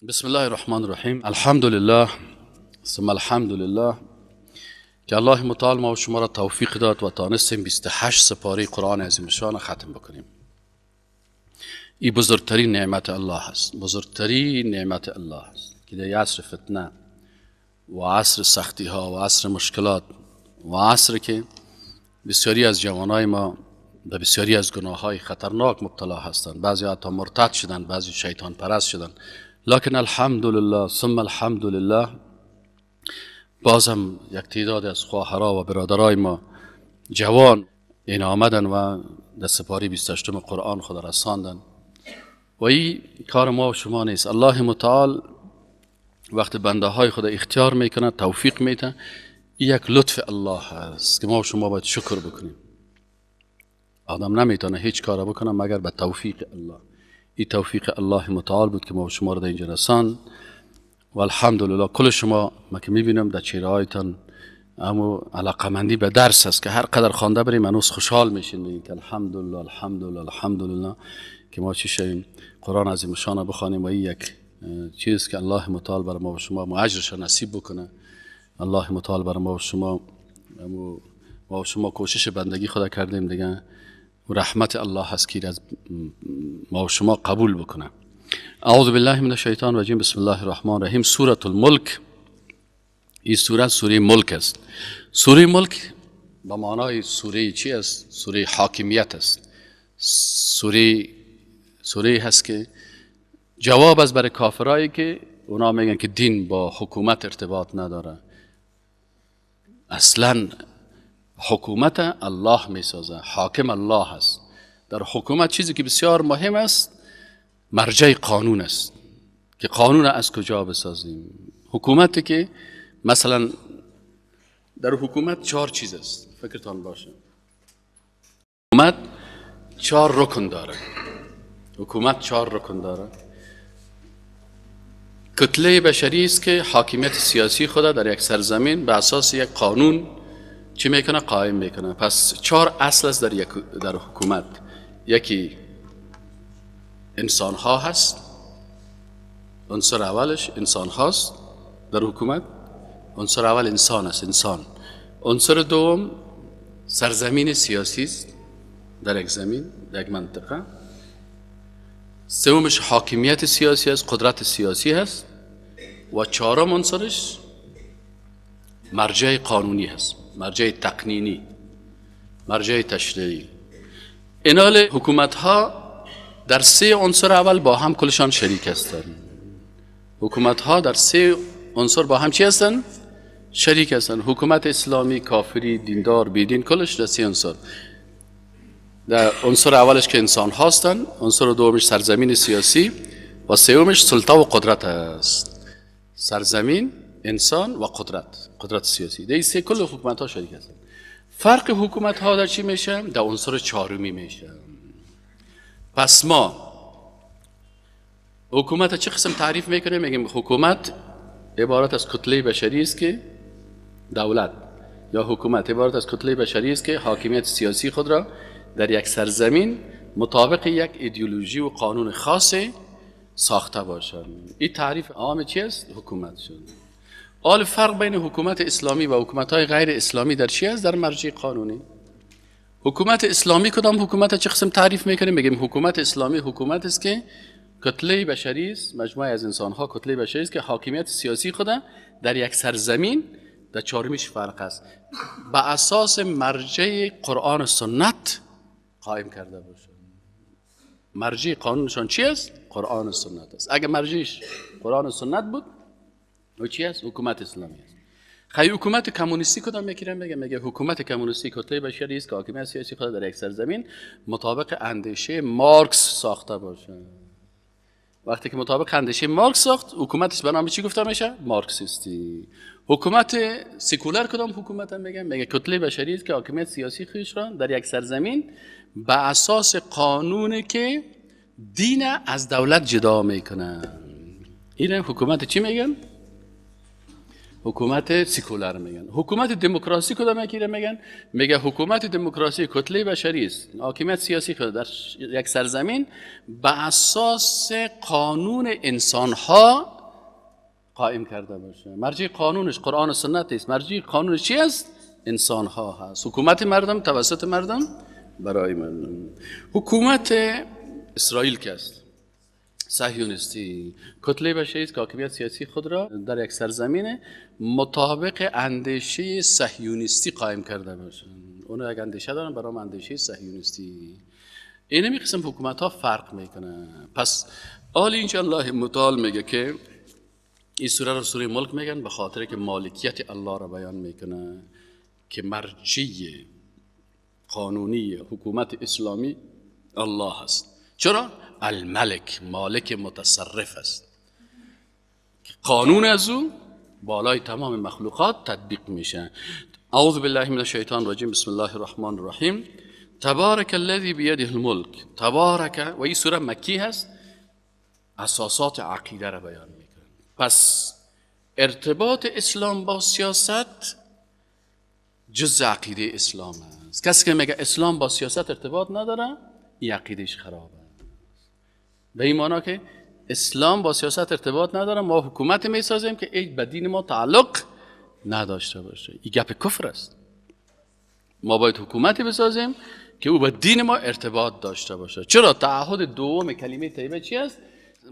بسم الله الرحمن الرحیم. الحمدلله ثم الحمدلله که الله متعال ما و شما را توفیق داد و تانستیم 28 سپاره قرآن عظیم شان ختم بکنیم. این بزرگترین نعمت الله است، بزرگترین نعمت الله است که در عصر فتنه و عصر سختی ها و عصر مشکلات و عصر که بسیاری از جوانای ما به بسیاری از گناه های خطرناک مبتلا هستند، بعضی حتی مرتد شدند، بعضی شیطان پرست شدند، لکن الحمدلله ثم الحمدلله بازم یک تعداد از خواهرها و برادرای ما جوان این آمدن و در سپاره 28 قرآن خود رساندن و این کار ما و شما نیست. الله متعال وقت بنده های خود اختیار میکنه، توفیق میده، این یک لطف الله است که ما و شما باید شکر بکنیم. آدم نمیتونه هیچ کار بکنه مگر به توفیق الله. این توفیق الله متعال بود که ما و شما رو در اینجا رساند و الحمدلله کل شما ما که میبینم در چهره هایتان اما علاقمندی به درس است که هر قدر خوانده بریم هنوز خوشحال میشین، میگین که الحمدلله الحمدلله الحمدلله که ما چی شویم، قرآن عظیم شان بخوانیم و این یک چیز که الله متعال بر ما و شما اجرش نصیب بکنه. الله متعال بر ما و شما ما و شما کوشش بندگی خدا کردیم دیگه، و رحمت الله هست که از ما و شما قبول بکنه. اعوذ بالله من الشیطان الرجیم. بسم الله الرحمن الرحیم. سورة الملک. این سوره سوره ملک است. سوره ملک به معنای سوره چی است؟ سوره حاکمیت است. سوره هست که جواب است برای کافرایی که اونا میگن که دین با حکومت ارتباط نداره. اصلا حکومت الله میسازه، حاکم الله است. در حکومت چیزی که بسیار مهم است مرجع قانون است که قانون از کجا بسازیم. حکومتی که مثلا در حکومت چهار چیز است، فکرتان باشه. حکومت چهار رکن داره. حکومت چهار رکن داره. کتله بشری است که حاکمیت سیاسی خود در یک سرزمین به اساس یک قانون چی میکنه؟ قائم میکنه. پس چهار اصل است در حکومت. یکی انسان ها هست، عنصر اولش انسان هاست در حکومت، عنصر اول انسان است، انسان. عنصر دوم سرزمین سیاسی است در یک زمین، در یک منطقه. سومش حاکمیت سیاسی است، قدرت سیاسی هست. و چهارم عنصرش مرجع قانونی هست، مرجع تقنینی، مرجع تشریعی. اینال حکومت ها در سه عنصر اول با هم کلشان شریک هستند. حکومت ها در سه عنصر با هم چی هستند؟ شریک هستند. حکومت اسلامی، کافری، دیندار، بیدین، کلش در سه عنصر. در عنصر اولش که انسان هستند، عنصر دومش سرزمین سیاسی و سومش سلطه و قدرت است. سرزمین، انسان و قدرت، قدرت سیاسی. در این سه کل حکومت ها شریک هستند. فرق حکومت ها در چی میشه؟ در عنصر چهارمی میشه. پس ما حکومت چه قسم تعریف میکنیم؟ میگیم حکومت عبارت از کتله بشری است که دولت یا حکومت عبارت از کتله بشری است که حاکمیت سیاسی خود را در یک سرزمین مطابق یک ایدئولوژی و قانون خاص ساخته باشند. این تعریف عام چی است؟ حکومت شد. حال فرق بین حکومت اسلامی و حکومت‌های غیر اسلامی در چی است؟ در مرجع قانونی. حکومت اسلامی کدام حکومت چه قسم تعریف میکنیم؟ میگیم حکومت اسلامی حکومت است که کتله بشری است، مجموعه از انسان‌ها کتله بشری است که حاکمیت سیاسی خود در یک سرزمین، در چهارمیش فرق است، به اساس مرجع قرآن و سنت قائم کرده باشد. مرجع قانونشان چی است؟ قرآن و سنت است. اگر مرجعش قرآن و سنت بود، او چی است؟ حکومت اسلامی است. خیلی حکومت کمونیستی کدام میگیرن؟ میگه حکومت کمونیستی کتله بشری است که حاکمیت سیاسی خود در یک سرزمین مطابق اندیشه مارکس ساخته باشه. وقتی که مطابق اندیشه مارکس ساخت، حکومتش به نام چی گفته میشه؟ مارکسیستی. حکومت سکولار کدام حکومت هم میگن؟ میگه کتله بشری است که حاکمیت سیاسی خودش را در یک سرزمین به اساس قانونی که دین از دولت جدا میکنه. این حکومت چی میگن؟ حکومت سیکولار میگن. حکومت دموکراسی کدام یکی را میگن؟ میگه حکومت دموکراسی کتله بشری است، حاکمیت سیاسی خود در یک سرزمین به اساس قانون انسانها قائم کرده باشه. مرجع قانونش قرآن و سنت است. مرجع قانونش چی است؟ انسانها هست. حکومت مردم توسط مردم برای مردم. حکومت اسرائیل که است صهیونیستی، کتله بشری است که حاکمیت سیاسی خود را در یک سرزمین مطابق اندیشه صهیونیستی قائم کرده باشند. اون یک اندیشه دارن برای اندیشه صهیونیستی. اینمی قسم حکومت ها فرق میکنه. پس آل اینجا الله متعال میگه که این سوره را سوره ملک میگن به خاطر که مالکیت الله را بیان میکنه که مرجع قانونی حکومت اسلامی الله است. چرا؟ الملک، مالک متصرف است. قانون از او بالای تمام مخلوقات تطبیق میشه. اعوذ بالله من الشیطان الرجیم، بسم الله الرحمن الرحیم. تبارک الذی بیده الملک. تبارک، و این سوره مکی هست، اساسات عقیده را بیان میکنه. پس ارتباط اسلام با سیاست جز عقیده اسلام است. کسی که میگه اسلام با سیاست ارتباط نداره، این عقیدهش خراب است. به این معنا که اسلام با سیاست ارتباط نداره، ما حکومت میسازیم که ای به دین ما تعلق نداشته باشه. این گپ کفر است. ما باید حکومتی بسازیم که او به دین ما ارتباط داشته باشه. چرا؟ تعهد دوم کلمه طیبه چی است؟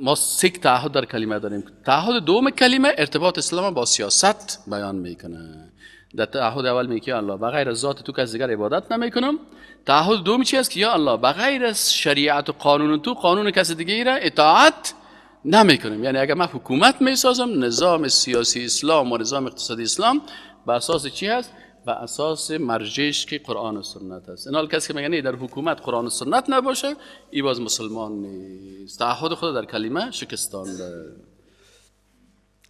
ما سه تعهد در کلمه داریم. تعهد دوم کلمه ارتباط اسلام با سیاست بیان میکنه. در تعهد اول میگه الله بغیر از ذات تو کس دیگر عبادت نمیکنم. تعهد دوم چی است؟ که یا الله بغیر از شریعت و قانون تو قانون کس دیگه ای را اطاعت نمیکنیم. یعنی اگر من حکومت میسازم، نظام سیاسی اسلام و نظام اقتصادی اسلام به اساس چی هست؟ به اساس مرجعش که قرآن و سنت است. اینال کسی که میگه در حکومت قرآن و سنت نباشه، ای باز مسلمان نیست. تعهد خود در کلمه شکستانده.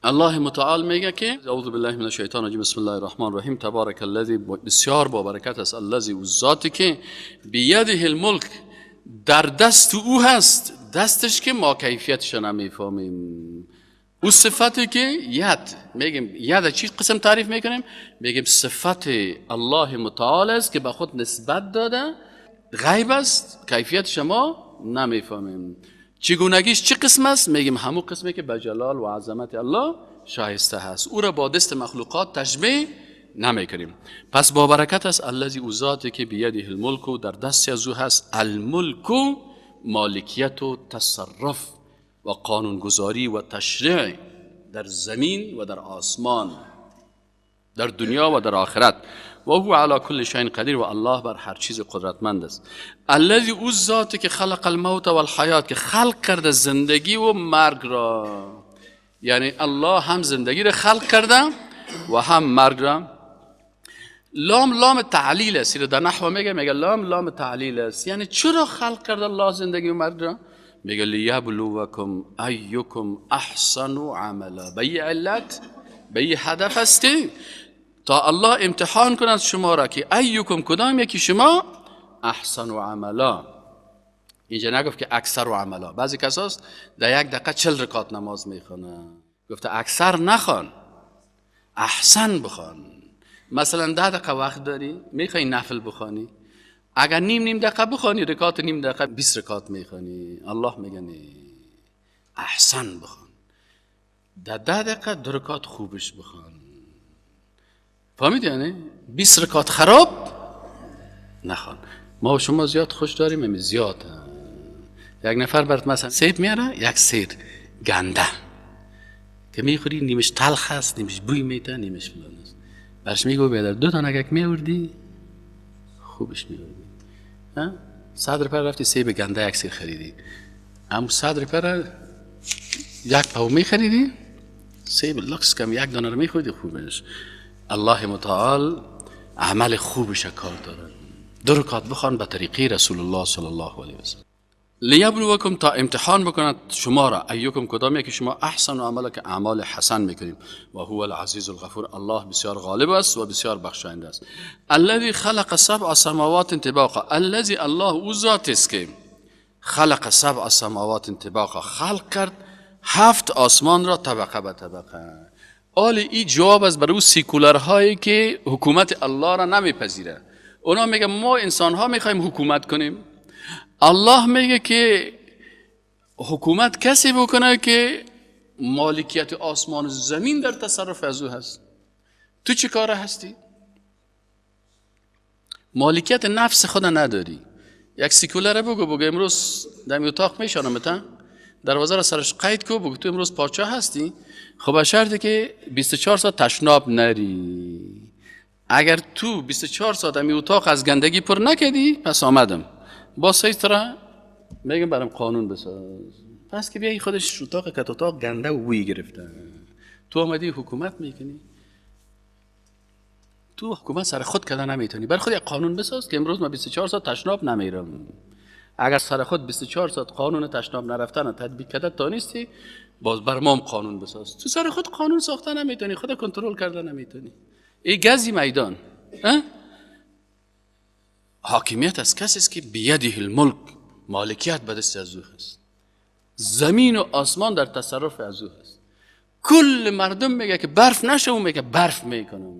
الله متعال میگه که اعوذ بالله من الشیطان الرجیم، بسم الله الرحمن الرحیم. تبارک الذی، بسیار با برکت است، الذی او ذاتی که بیده الملک، در دست او هست. دستش که ما کیفیتش نمیفهمیم. او صفتی که ید میگیم، ید چی قسم تعریف میکنیم؟ میگیم صفت الله متعال است که به خود نسبت داده، غیب است، کیفیت شما نمیفهمیم. چگونگیش چه قسم است؟ میگیم همون قسمی که به جلال و عظمت الله شایسته هست. او را با دست مخلوقات تشبیه نمیکنیم. پس با برکت است الذی او ذاتی که بیده الملک، و در دست از او هست. الملک مالکیت و تصرف و قانونگذاری و تشریع در زمین و در آسمان، در دنیا و در آخرت. و هو علی کل شیء قدیر، و الله بر هر چیز قدرتمند است. الذی او ذاتی که خلق الموت والحیات، که خلق کرده زندگی و مرگ را. یعنی الله هم زندگی را خلق کرده و هم مرگ را. لام لام تعلیل است. در نحو میگه، میگه لام لام تعلیل است. یعنی چرا خلق کرده الله زندگی و مرگ را؟ میگه لیبلوکم ایکم احسن عملا. به این علت، به این هدف است تا الله امتحان کند شما را که ایکم، کدام یکی شما، احسن عملا. اینجا نگفت که اکثر عملا. بعضی کساست در یک دقیقه 40 رکعت نماز میخونه. گفته اکثر نخوان، احسن بخوان. مثلا 10 دقیقه وقت داری، میخوای نفل بخوانی، اگر نیم دقیقه بخوانی، رکعت نیم دقیقه 20 رکعت میخوانی. الله میگه نه، احسن بخوان. در 10 دقیقه 2 رکعت خوبش بخوان. فهمیدی؟ یعنی 20 رکعت خراب نخوان. ما و شما زیاد خوش داریم، امی زیاد. یک نفر برات مثلا سیب میاره، یک سیر گنده که میخوری، نیمش تلخ است، نیمش بوی میده، نیمش فلان است. برش میگو بیادر 2 تا نگک میوردی خوبش میوردی. صدر پر رفتی سیب گنده یک سیر خریدی، اما صدر پر یک پاو میخریدی، سیب لکس کم یک دانه رو میخوردی خوبش. الله متعال عمل خوبش کار داره. 2 رکعت بخوان به طریقه رسول الله صلی الله علیه و سلم. لیبلوکم، تا امتحان بکند شما را، ایکم کدام یکی شما، احسن عمل، که اعمال حسن میکنیم. و هو العزیز الغفور، الله بسیار غالب است و بسیار بخشاینده است. الذی خلق سبع سماوات طباقا. الذی الله او ذات است که خلق سبع سماوات طباقا، خلق کرد 7 آسمان را طبقه به طبقه. آل ای جواب از برای سیکولرهایی که حکومت الله را نمیپذیره. اونا میگه ما انسان ها میخوایم حکومت کنیم. الله میگه که حکومت کسی بکنه که مالکیت آسمان و زمین در تصرف از او هست. تو چه کاره هستی؟ مالکیت نفس خود نداری. یک سیکولر بگو امروز در اتاق میشانم تا دروازه را سرش قید کو، بگو تو امروز پادشاه هستی، خب شرطه که 24 ساعت تشناب نری. اگر تو 24 ساعت امی اتاق از گندگی پر نکردی پس آمدم با سیست را میگم برام قانون بساز. پس که بیایی خودش اتاق که اتاق گنده و بویی گرفته، تو آمدی حکومت میکنی، تو حکومت سر خود کردن نمیتونی. بر خود یک قانون بساز که امروز من 24 ساعت تشناب نمیرم. اگر سر خود 24 ساعت قانون تشناب نرفتن تطبیق کرده تا نیستی، باز بر ما قانون بساز. تو سر خود قانون ساخته نمیتونی، خود کنترل کرده نمیتونی. ای گزی میدان. حاکمیت از کسی است که بیده الملک، مالکیت به دست از او هست. زمین و آسمان در تصرف از او هست. کل مردم میگه که برف نشه، او میگه برف میکنم.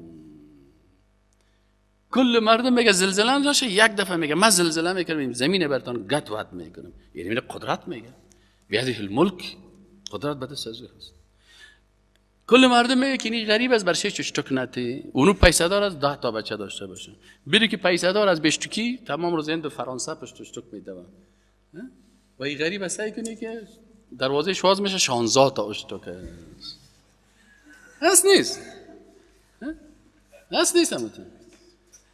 کل مردم میگه زلزله نشه، یک دفعه میگه من زلزله میکنم، زمین برتان گت وت میکنم. یعنی میگه قدرت، میگه بیده الملک، قدرت به دست از او هست. کل مردم میگه که این غریب از برشه چشتک نتی، اونو پیسه دار از 10 تا بچه داشته باشه، بری که پیسه دار از بشتکی تمام روز هند و فرانسه پشت چشتک میدوه، و این غریب از سعی کنی که دروازه شواز میشه 16 تا اشتک هست. نیست، هست نیست. همتون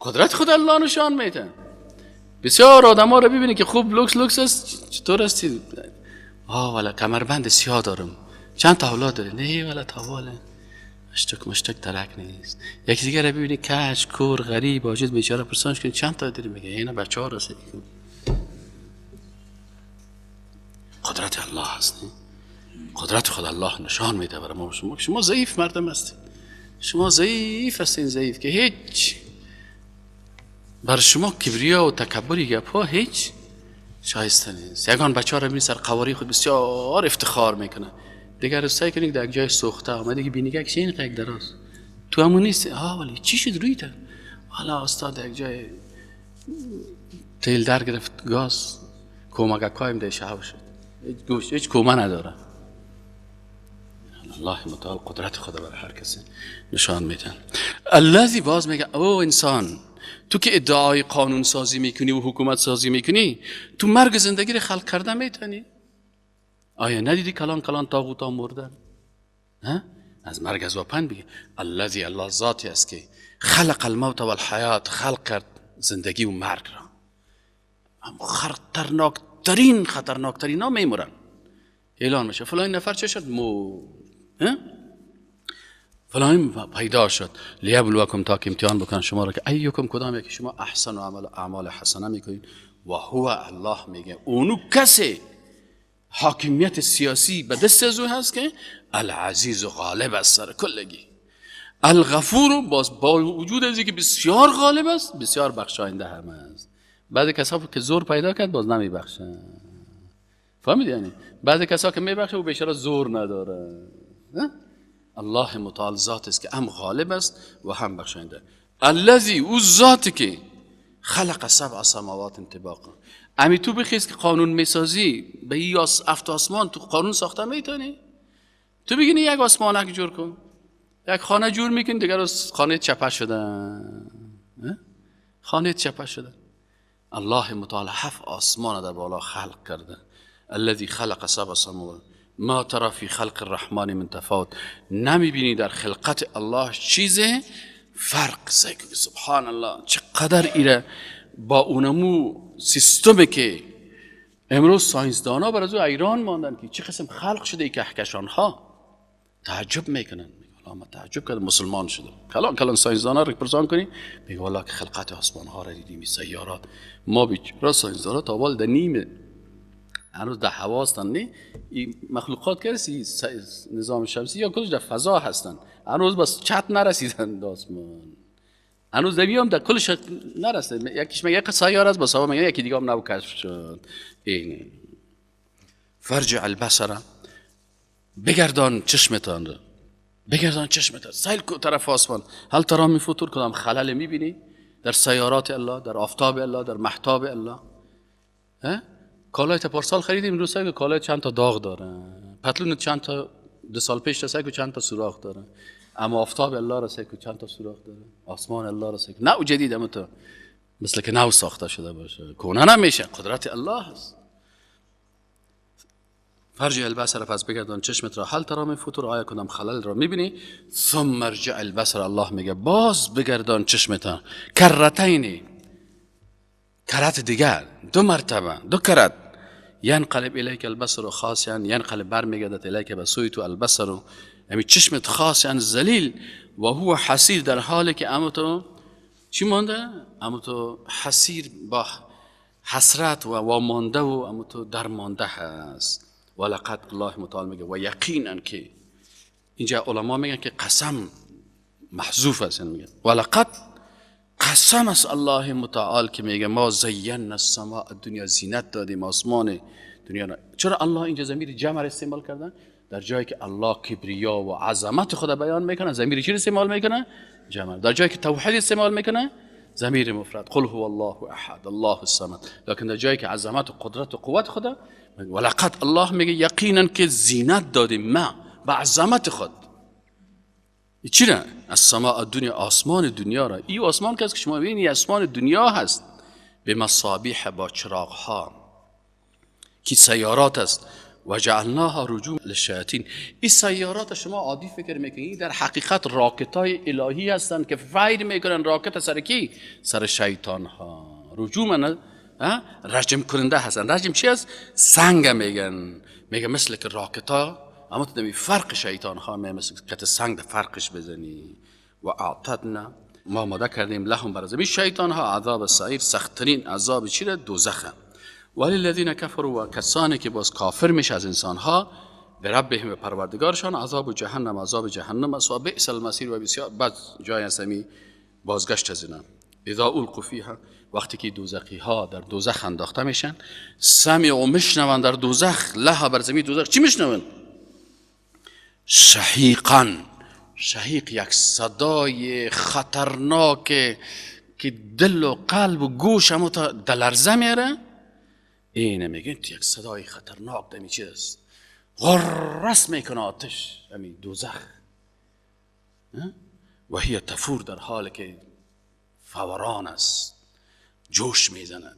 قدرت خود الله نشان میده. بسیار آدم ها رو ببینی که خوب لوکس لوکس است، چطور هستی؟ آه والا کمربند سیاه دارم، چند تا اولاد داره؟ نه والا تاواله اشتک مشتک درک نیست. یکی دیگه رو ببینی کج کور غریب عاجز بیچاره، پرسانش کنی چند تا داری؟ میگه اینا بچه‌ها رسید. قدرت الله هست، قدرت خود الله نشان میده برای ما. شما شما ضعیف مردم هستید، شما ضعیف هستین، ضعیف که هیچ بر شما کبریا و تکبری گپا هیچ شایسته نیست. یگان بچه‌ها رو ببینی سر قواری خود بسیار افتخار میکنه، دیگر سعی کنی که در جای سوخته آمده که بینیگه که این قیق دراز تو همون نیست. آه ولی چی شد روی تا؟ حالا استاد یک جای تیل در گرفت گاز کومگه کایم ده شهو شد، هیچ گوش هیچ کومه نداره. الله متعال قدرت خدا برای هر کسی نشان میدن. الذی باز میگه او انسان، تو که ادعای قانون سازی میکنی و حکومت سازی میکنی، تو مرگ زندگی رو خلق کرده میتونی؟ آیا ندیدی کلان کلان طاغوتا مردن؟ از مرگ از واپن بگه. الذی الله ذاتی است که خلق الموت والحیات، خلق کرد زندگی و مرگ را. هم خطرناک ترین خطرناک ترین ها میمورن. اعلان میشه فلان نفر چه شد؟ مرد. فلان پیدا شد. لیبلوکم، تا که امتحان بکن شما را که ایکم، کدام یکی شما احسن و عمل اعمال حسنه میکنید. و هو الله میگه اونو کسی حاکمیت سیاسی به دست از او هست که العزیز و غالب است سر کلگی، الغفور باز با وجود از که بسیار غالب است بسیار بخشاینده هم است. بعضی کسا که زور پیدا کرد باز نمیبخشن، فهمیدی؟ یعنی بعضی کسا که میبخشه و بیچاره زور نداره. الله متعال ذات است که هم غالب است و هم بخشاینده. الذی، او ذاتی که خلق سبع سماوات طباقا. امی تو بخیز که قانون میسازی به این هفت آسمان تو قانون ساخته میتونی؟ تو بگینی یک آسمانک جور کن، یک خانه جور میکنی، دیگر از خانه چپه شده، خانه چپه شده. الله متعال هفت آسمان در بالا خلق کرده. الذی خلق سبع سماوات ما ترى فی خلق الرحمن من تفاوت. نمیبینی در خلقت الله چیز فرق. سبحان الله چقدر ایره با اونمو سیستمی که امروز ساینسدانا بر از او ایران ماندن که چه قسم خلق شده ای کهکشان ها، تعجب میکنن. میگه ما تعجب کردم مسلمان شدم. کلان کلان ساینسدانا رو پرسان کنی میگه والله که خلقت آسمان ها را دیدیم، سیارات. ما بیچاره ساینسدانا تا حال در نیمه هنوز در هوا هستن، نه این مخلوقات که نظام شمسی یا کلش در فضا هستن، هنوز بس چت نرسیدن در آسمان، هنوز هم در کلش نرسید. یکیش میگه یک سیاره است، با سوا میگه یکی دیگه هم نو کشف شد. این فرجع البصر، بگردان چشمتان را. بگردان چشمت، سیل کو طرف آسمان، هل ترا من فطور، کدام خلل میبینی در سیارات الله، در آفتاب الله، در مهتاب الله؟ کالای تا پارسال خریدیم، امروز که کالای چند تا داغ داره، پتلون چند تا 2 سال پیش رسه که چند تا سوراخ داره، اما آفتاب الله رسه که چند تا سوراخ داره، آسمان الله رسه که نو جدید، اما تو مثل که نو ساخته شده باشه، کونه نمیشه، قدرت الله هست. فرجع البصر، پس بگردان چشمت را، هل ترا من فطور، آیا کدام خلل را میبینی؟ ثم ارجع البصر، الله میگه باز بگردان چشمت، کرتین، کرت دیگر، 2 مرتبه، 2 کرت، ینقلب الیک البصر خاسئا، ینقلب برمیگردد، الیک به سوی تو، البصر یعنی چشمت، خاسئا ذلیل، و هو حسیر، در حالی که اما تو چی مانده؟ اما تو حسیر با حسرت و وامانده و اما تو درمانده هست. ولقد الله متعال میگه و یقینا که اینجا علما میگن که قسم محذوف است، یعنی میگن ولقد قسم است الله متعال که میگه ما زینا السماء الدنیا، زینت دادیم آسمان دنیا را. چرا الله اینجا ضمیر جمع را استعمال کردن؟ در جایی که الله کبریا و عظمت خود بیان میکنه ضمیر چی استعمال میکنه؟ جمع. در جایی که توحید استعمال میکنه ضمیر مفرد، قل هو الله احد الله الصمد. لکن در جایی که عظمت و قدرت و قوت خدا، ولقد الله میگه یقینا که زینت دادیم ما به عظمت خود. چی را؟ السماء الدنیا، آسمان دنیا را. این آسمان که شما ببینید آسمان دنیا هست، به مصابیح، با چراغ ها که سیارات است، و جعلناها رجوم للشیاطین. این سیارات شما عادی فکر میکنید، در حقیقت راکت های الهی هستند که فایر میکنن راکت سر کی؟ سر شیطان ها. رجوم رجم کننده هستن. رجم چی است؟ سنگ میگن، میگن مثل که راکت ها، اما تو فرق شیطان ها مثل که سنگ فرقش بزنی. و اعتدنا، ما آماده کردیم لهم برای زمین شیطان ها عذاب سعیر، سختترین عذاب چی را؟ دوزخ. ولی الذین کفروا، و کسانی که باز کافر میشه از انسان ها، به ربهم، به پروردگارشان، عذاب جهنم، عذاب جهنم است، و بئس المصیر، و بسیار بد جای است بازگشت از اینا. اذا القوا فیها، وقتی که دوزخی ها در دوزخ انداخته میشن، سمعوا، میشنون در دوزخ، لها بر زمین دوزخ چی میشنون؟ شهیقا، شهیق یک صدای خطرناک که دل و قلب و گوش هم تا دلرزه میاره. اینه میگه یک صدای خطرناک دمی چیز است، غرس میکنه آتش امی دوزخ. و هی تفور، در حال که فوران است، جوش میزند،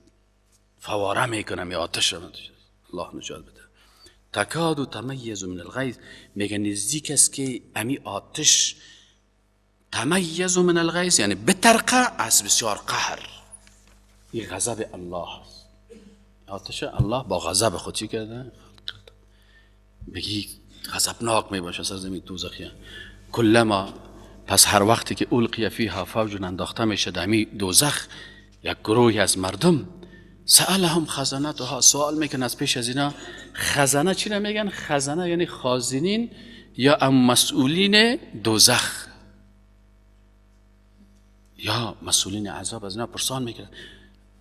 فواره میکنه می آتش را. الله نجات بده. تکاد تمیز من الغیظ، میگه نزدیک است که امی آتش تمیز من الغیظ، یعنی بترقه از بسیار قهر. این غضب الله است، آتش الله با غضب خود چی کرده؟ بگی غضبناک می باشه سر زمین دوزخیه. کلما، پس هر وقتی که القی فیها فوج، انداخته میشه در امی دوزخ یک گروهی از مردم، سألهم خزنتها، سوال میکنن از پیش از اینا. خزنه چی را میگن؟ خزنه یعنی خازنین یا ام مسئولین دوزخ یا مسئولین عذاب. از اینا پرسان میکنن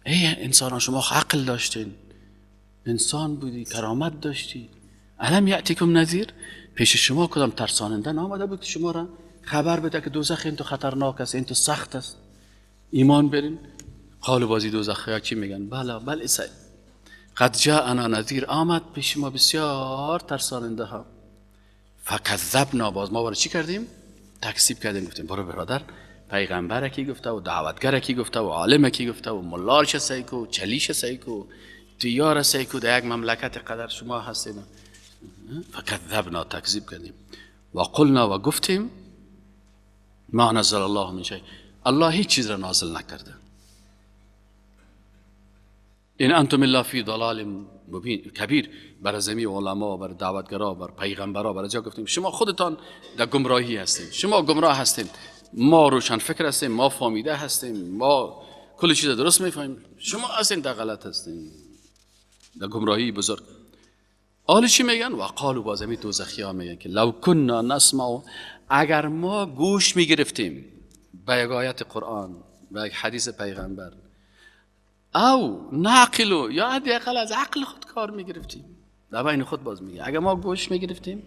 ای انسان، شما عقل داشتین، انسان بودی، کرامت داشتی، الم یأتیکم نذیر، پیش شما کدام ترساننده نامده بود که شما را خبر بده که دوزخ این تو خطرناک است، این تو سخت است، ایمان برین؟ قالو، بازی دوزخ ها چی میگن؟ بله بله سید قد جاءنا نذیر، آمد پیش ما بسیار ترساننده ها. فکذبنا، باز ما برای چی کردیم؟ تکذیب کردیم، گفتیم برو برادر، پیغمبر کی گفته و دعوتگر کی گفته و عالم کی گفته و ملارش سیکو چلیش سیکو دیار سیکو، در یک مملکت قدر شما هستید. فکذبنا، تکذیب کردیم. و قلنا، و گفتیم ما نزل الله من شیء، الله هیچ چیز را نازل نکرده. این انتم الا فی ضلال مبین کبیر. بر زمین علما، بر دعوتگرا، بر پیغمبرا، بر جا گفتیم شما خودتان در گمراهی هستین، شما گمراه هستین، ما روشن فکر هستیم، ما فهمیده هستیم، ما کل چیز درست میفهمیم، شما هستین در غلط هستین، در گمراهی بزرگ. حالا چی میگن؟ و قالو، باز همین دوزخی ها میگن که لو کنا نسمع، اگر ما گوش میگرفتیم به یک آیت قرآن، به یک حدیث پیغمبر، او نعقلو، یا حداقل از عقل خود کار میگرفتیم، در بین خود باز میگه اگر ما گوش میگرفتیم،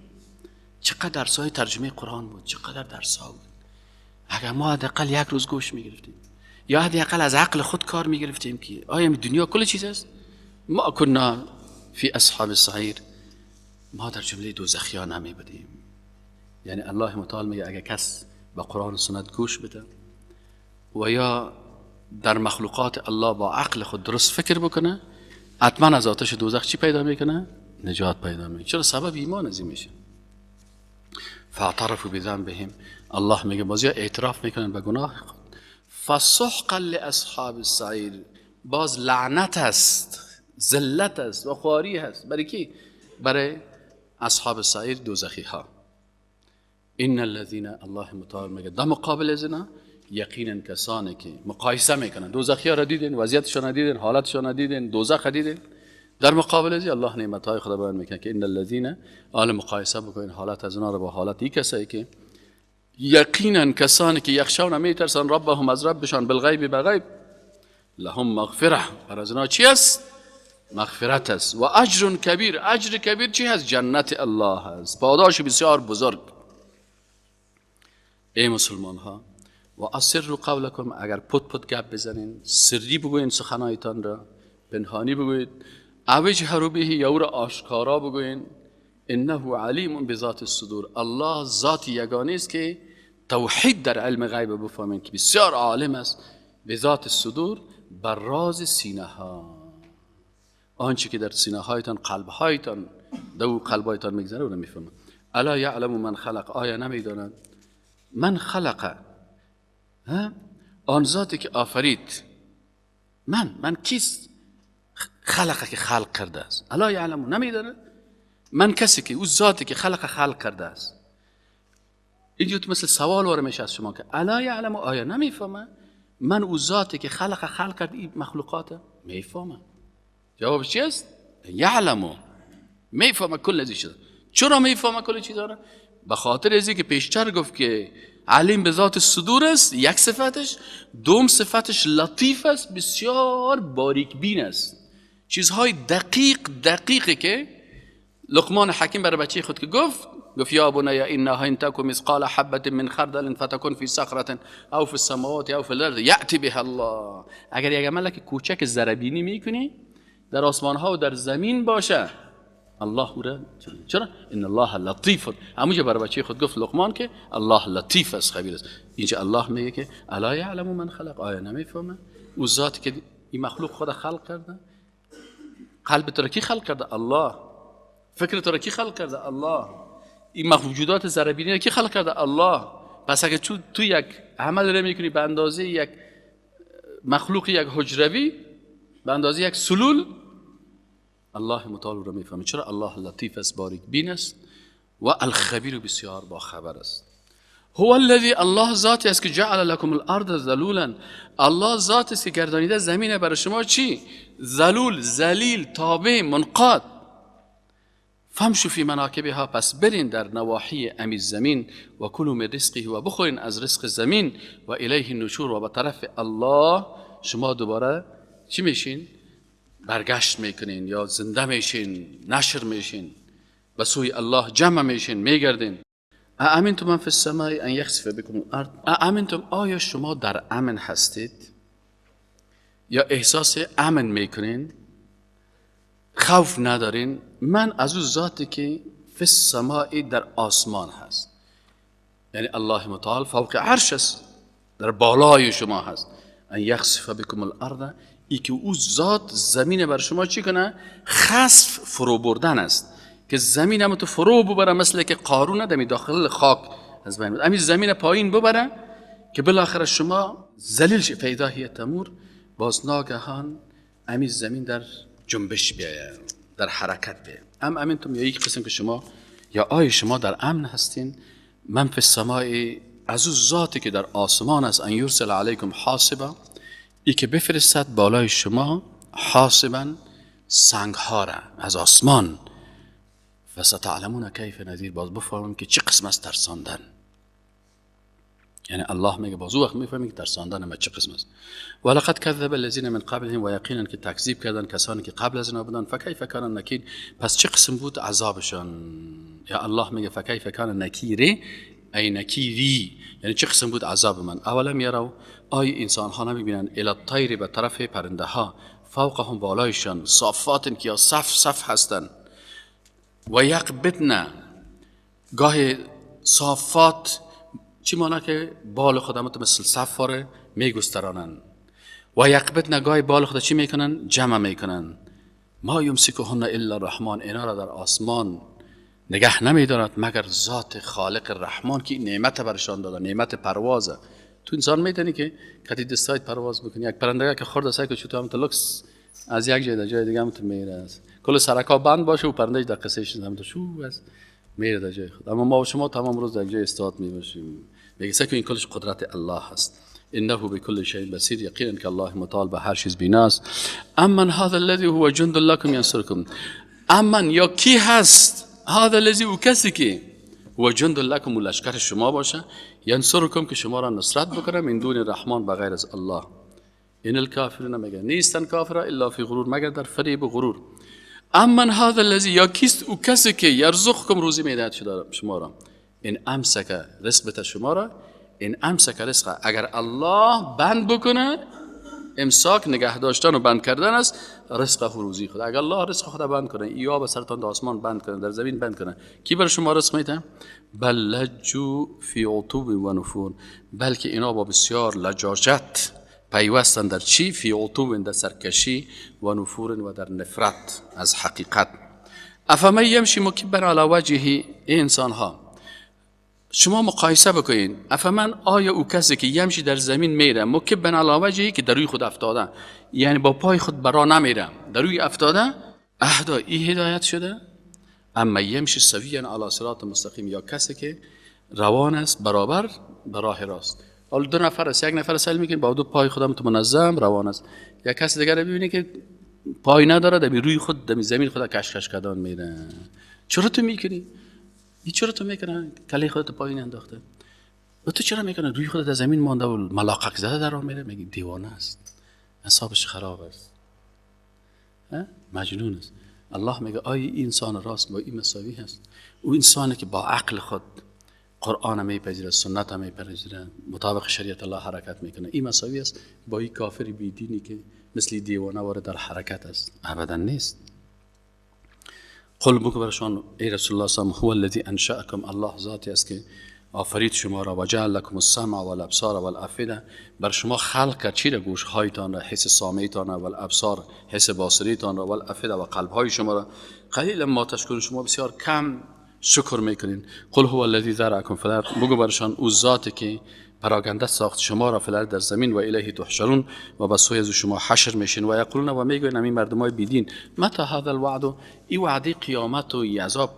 چقدر درسای ترجمه قرآن بود، چقدر درس‌ها بود. اگر ما حداقل یک روز گوش میگرفتیم یا حداقل از عقل خود کار میگرفتیم که آیا دنیا کل چیز است؟ ما كنا فی اصحاب السعیر، ما در جمله دوزخیان نمی بودیم. یعنی الله متعال میگه اگر کس به قرآن و سنت گوش بده و یا در مخلوقات الله با عقل خود درست فکر بکنه، حتما از آتش دوزخ چی پیدا میکنه؟ نجات پیدا میکنه. چرا؟ سبب ایمان از این میشه. فاعترفوا بذنبهم، الله میگه بازی اعتراف میکنن به گناه خود. فسحقا لاصحاب السعیر، باز لعنت است، ذلت است و خواری هست. برای کی؟ برای اصحاب سعیر، دوزخی ها. ان الذين، الله متعال میگه در مقابل از اینا یقینا کسانی که مقایسه میکنن، دوزخی ها را دیدین، وضعیتشان را دیدین، حالتشان را دیدین، دوزخ دیدین، در مقابل از الله نعمت های خدا بیان میکنه که ان الذين، آل مقایسه بکنین حالت از اونا را با حالت این کسایی که یقینا کسانی که یخشون میترسن ربهم از ربشان بالغیب به غیب، لهم مغفره، بر از اونا چی است؟ مغفرت است. و اجر کبیر، اجر کبیر چی هست؟ جنت الله است، پاداش بسیار بزرگ. ای مسلمان ها، و اسروا قولکم، اگر پت پت گپ بزنین، سری بگوین سخنایتان را، پنهانی بگویید، او اجهروا به، یا او را آشکارا بگوین، انه علیم بذات الصدور، الله ذات یگانه است که توحید در علم غیب بفهمین که بسیار عالم است، بذات الصدور، بر راز سینه ها، آنچه که در سینه هایتان، قلب هایتان، دو قلب هایتان میگذره اون میفهمه. الا یعلم من خلق، آیا نمیداند من خلق، آن ذاتی که آفرید. من کیست؟ خلقه که خلق کرده است. الا یعلم، نمیداند من کسی که او ذاتی که خلق خلق کرده است. اینجا مثل سوال وارد میشه از شما که الا یعلم، آیا نمیفهمه من او ذاتی که خلق خلق کرد این مخلوقات؟ میفهمه. جواب چی است؟ یعلمو، میفهمه کل از چیزا. چرا میفهمه کل چیزا را؟ به خاطر از اینکه پیشتر گفت که علیم به ذات صدور است، یک صفتش. دوم صفتش لطیف است، بسیار باریک بین است، چیزهای دقیق دقیقی که لقمان حکیم برای بچه خود که گفت یا بنی انها ان تک مثقال حبة من خردل فتکن فی صخرة او فی السماوات او فی الارض یأتی بها الله. اگر یک عمل که کوچک ذره میکنی در آسمان ها و در زمین باشه، الله او را چرا؟ ان الله لطیف. همونجا برای بچه خود گفت لقمان که الله لطیف است، خبیر است. اینجا الله میگه که الا یعلم من خلق، آیا نمیفهمه او ذاتی که این مخلوق خود خلق کرده؟ قلب تو را کی خلق کرده؟ الله. فکر تو را کی خلق کرده؟ الله. این موجودات ذره بینی را کی خلق کرده؟ الله. پس اگه تو یک عمل را میکنی به اندازه یک مخلوق، یک حجروی، به اندازه یک سلول، الله متعال را میفهمه. چرا؟ الله لطیف است، باریک بین است و الخبیر، بسیار با خبر است. هو الذی، الله ذاتی است که جعل لکم الارض ذلولا، الله ذاتی است که گردانیده زمین برای شما چی؟ ذلول، ذلیل، تابع، منقاد. فامشوا فی مناکبها، پس برین در نواحی امی زمین، و کلوا من رزقه، و بخورین از رزق زمین، و الیه النشور، و به طرف الله شما دوباره چی میشین؟ برگشت میکنین یا زنده میشین، نشر میشین، به سوی الله جمع میشین، میگردین. اامنتم من فی السماء ان یخسف بكم الارض، اامنتم، آیا شما در امن هستید یا احساس امن میکنین، خوف ندارین؟ من از او ذاتی که فی السماء، در آسمان هست، یعنی الله متعال فوق عرش است، در بالای شما هست. ان یخسف بكم الارض، ای که او ذات زمین بر شما چی کنه؟ خسف، فرو بردن است، که زمین هم تو فرو ببره، مثل که قارون دمی داخل خاک از بین، همین زمین پایین ببره که بالاخره شما ذلیل شید. فاذا هی تمور، باز ناگهان همین زمین در جنبش بیاید، در حرکت بیاید. ام امنتم، یا یک قسم که شما یا آی شما در امن هستین؟ من فی السماء، از او ذاتی که در آسمان است، ان یرسل علیکم حاصبا، ای که بفرستد بالای شما حاصبا، سنگ ها را از آسمان. فستعلمون کیف نذیر، باز بفهمون که چه قسم از ترساندن. یعنی الله میگه باز وقت میفهمی که ترساندن ما چه قسم است. ولقد کذب الذین من قبلهم، و یقینا که تکذیب کردن کسانی که قبل از اینا بودن. فکیف کان نکیر، پس چه قسم بود عذابشان. یا الله میگه فکیف کان نکیری ای نکیری، یعنی چه قسم بود عذاب من. اولم یروا، آی انسان ها نمیبینن، الی الطیر، به طرف پرنده ها، فوقهم بالایشان، صافات که یا صف صف هستن، و یقبضن، گاه صافات چی مانا که بال خود مثل صف واره میگسترانن، و یقبضن گاه بال خود چی میکنن؟ جمع میکنن. ما یمسکهن الا الرحمن، اینا را در آسمان نگه نمیدارد مگر ذات خالق رحمان که نعمت برشان داده، نعمت پروازه. تو انسان میتونی که کتی دستایت پرواز بکنی، یک پرنده که خورد سعی که چطور هم تو لکس از یک جای در جای دیگه هم تو میره است، کل سرکا بند باشه و پرنده در قصه هم تو شو است میره در جای خود. اما ما و شما تمام روز در جای استاد میباشیم. میگه که این کلش قدرت الله هست. انه بكل شيء بصیر، یقینا که الله متعال به هر چیز بیناست. امن هذا الذي هو جند لكم ينصركم، امن یا کی هست، هذا الذي او کسی که هو جند لكم و لشکر شما باشه، ینصرکم که شما را نصرت بکنه، من دون الرحمن بغیر از الله. ان الکافرون مگر نیستن کافرا الا فی غرور، مگر در فریب و غرور. امن هذا الذي یا کیست او کسی که یرزقکم روزی میدهد شما را، ان امسک رزق بده شما را، ان امسک رزق، اگر الله بند بکنه، امساک نگه داشتن و بند کردن است، رزق روزی خود، اگر الله رزق خود بند کنه، یا به سرتان در آسمان بند کنه، در زمین بند کنه، کی بر شما رزق میده؟ بل لجوا فی عتو و نفور، بلکه اینا با بسیار لجاجت پیوستن در چی؟ فی عتو، در سرکشی، و نفور و در نفرت از حقیقت. افمن یمشی مکبا علی وجهه، انسان ها شما مقایسه بکنین، افمن آیا او کسی که یمشی در زمین میره، مکبا علی وجهه که در روی خود افتاده، یعنی با پای خود برا نمیره، در روی افتاده، اهدا ای هدایت شده، اما یمشی سویا علی صراط مستقیم، یا کسی که روان است برابر به راه راست. حالا دو نفر است، یک نفر سیل میکنه با دو پای خودم تو منظم روان است، یک کسی دیگر ببینی که پای نداره، در روی خود در زمین خود کش کش کردن میره. چرا تو میکنی؟ این چرا تو میکنه؟ کله خودت پایین انداخته. و تو چرا میکنه؟ روی خودت در زمین مانده و ملاقک زده در راه میره. میگی دیوانه است، اعصابش خراب است، مجنون است. الله میگه آیا انسان راست با این مساوی هست؟ او انسانی که با عقل خود قرآن میپذیره، سنت میپذیره، مطابق شریعت الله حرکت میکنه، این مساوی است با این کافر بیدینی که مثل دیوانه واره در حرکت است؟ ابدا نیست. قل بگو برشان ای رسول الله صلی الله علیه و هو الذی انشأکم، الله ذاتی است که آفرید شما را، و جعل لکم السمع والابصار والافئده، بر شما خلق کرد چی را؟ گوش هایتان را، حس سامعیتان را، والابصار حس باصریتان را، والافئده و قلب های شما را. قلیلا ما تشکرون، شما بسیار کم شکر میکنین. قل هو الذی ذرأکم فی الارض، بگو برشان او ذاتی که پراگنده ساخت شما را، فی الارض در زمین، و الیه تحشرون و به سوی از شما حشر میشین. و یقولون و میگوین همین مردمای بیدین، متی هذا الوعد، ای وعده قیامت و ای عذاب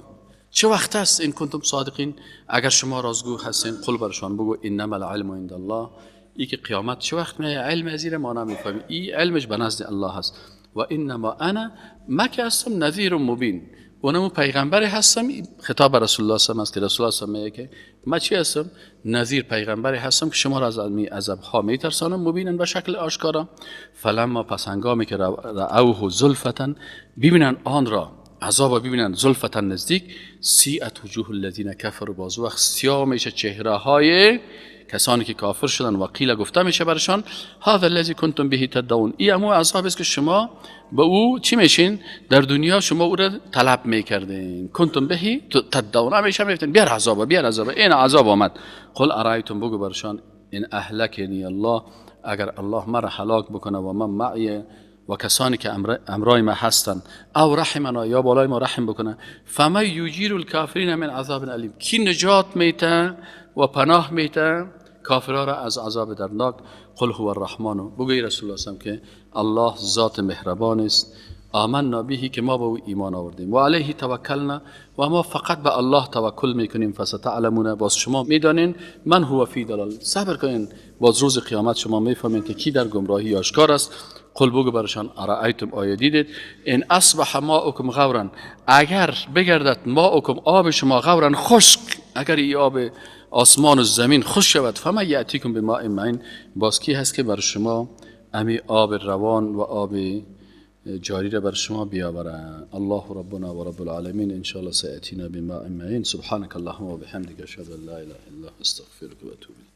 چه وقت است؟ ان کنتم صادقین، اگر شما رازگو هستین. قل برشان بگو انما العلم عند الله، ای که قیامت چه وقت می، علم از ما نمیفهمیم، ای علمش به نزد الله هست. و انما انا، ما که هستم، نذیر مبین، اونم پیغمبر هستم. خطاب رسول الله صلی الله علیه و است که رسول الله صلی الله علیه و میگه که من چی هستم؟ نذیر پیغمبر هستم که شما را از عذاب ها میترسانم، مبینن به شکل آشکارا. فلما، پس هنگامی که رأوه زلفتن، ببینن آن را، عذاب ببینن، زلفتن نزدیک، سیئت وجوه الذین کفروا، باز وقت سیاه میشه چهره های کسانی که کافر شدن. و قیل، گفته میشه برشان، هذا الذی کنتم به تدعون، این امو عذاب است که شما به او چی میشین در دنیا، شما او را طلب میکردین. کنتم به تدعون، همیشه میگفتین بیار عذاب، بیار عذاب، این عذاب آمد. قل ارایتم، بگو برشان، ان اهلکنی الله، اگر الله مرا هلاک بکنه، و من معی و کسانی که امرای ما هستن، او رحمنا، یا بالای ما رحم بکنه، فمن یجیر الکافرین من عذاب الیم، کی نجات میته و پناه میته کافرها را از عذاب دردناک. قل هو الرحمن، بگوی رسول الله صلی که الله ذات مهربان است، آمنا به، که ما به او ایمان آوردیم، و علیه توکلنا، و ما فقط به الله توکل میکنیم. فستعلمون، باز شما میدانین، من هو فی ضلال، صبر کنین، باز روز قیامت شما میفهمین که کی در گمراهی آشکار است. قل بگو برشان ارایتم، آیا دیدید، ان اصبح ماؤکم غورا، اگر بگردد ماؤکم آب شما، غورا خشک، اگر این آب آسمان و زمین خشک شود، فمن یأتیکم بماء معین، باز کی هست که بر شما امی آب روان و آب جاری را بر شما بیاورد؟ الله ربنا و رب العالمین ان شاء الله سیأتینا بماء معین. سبحانك اللهم و بحمدک، اشهد ان لا اله الا انت، استغفرک و اتوب الیک.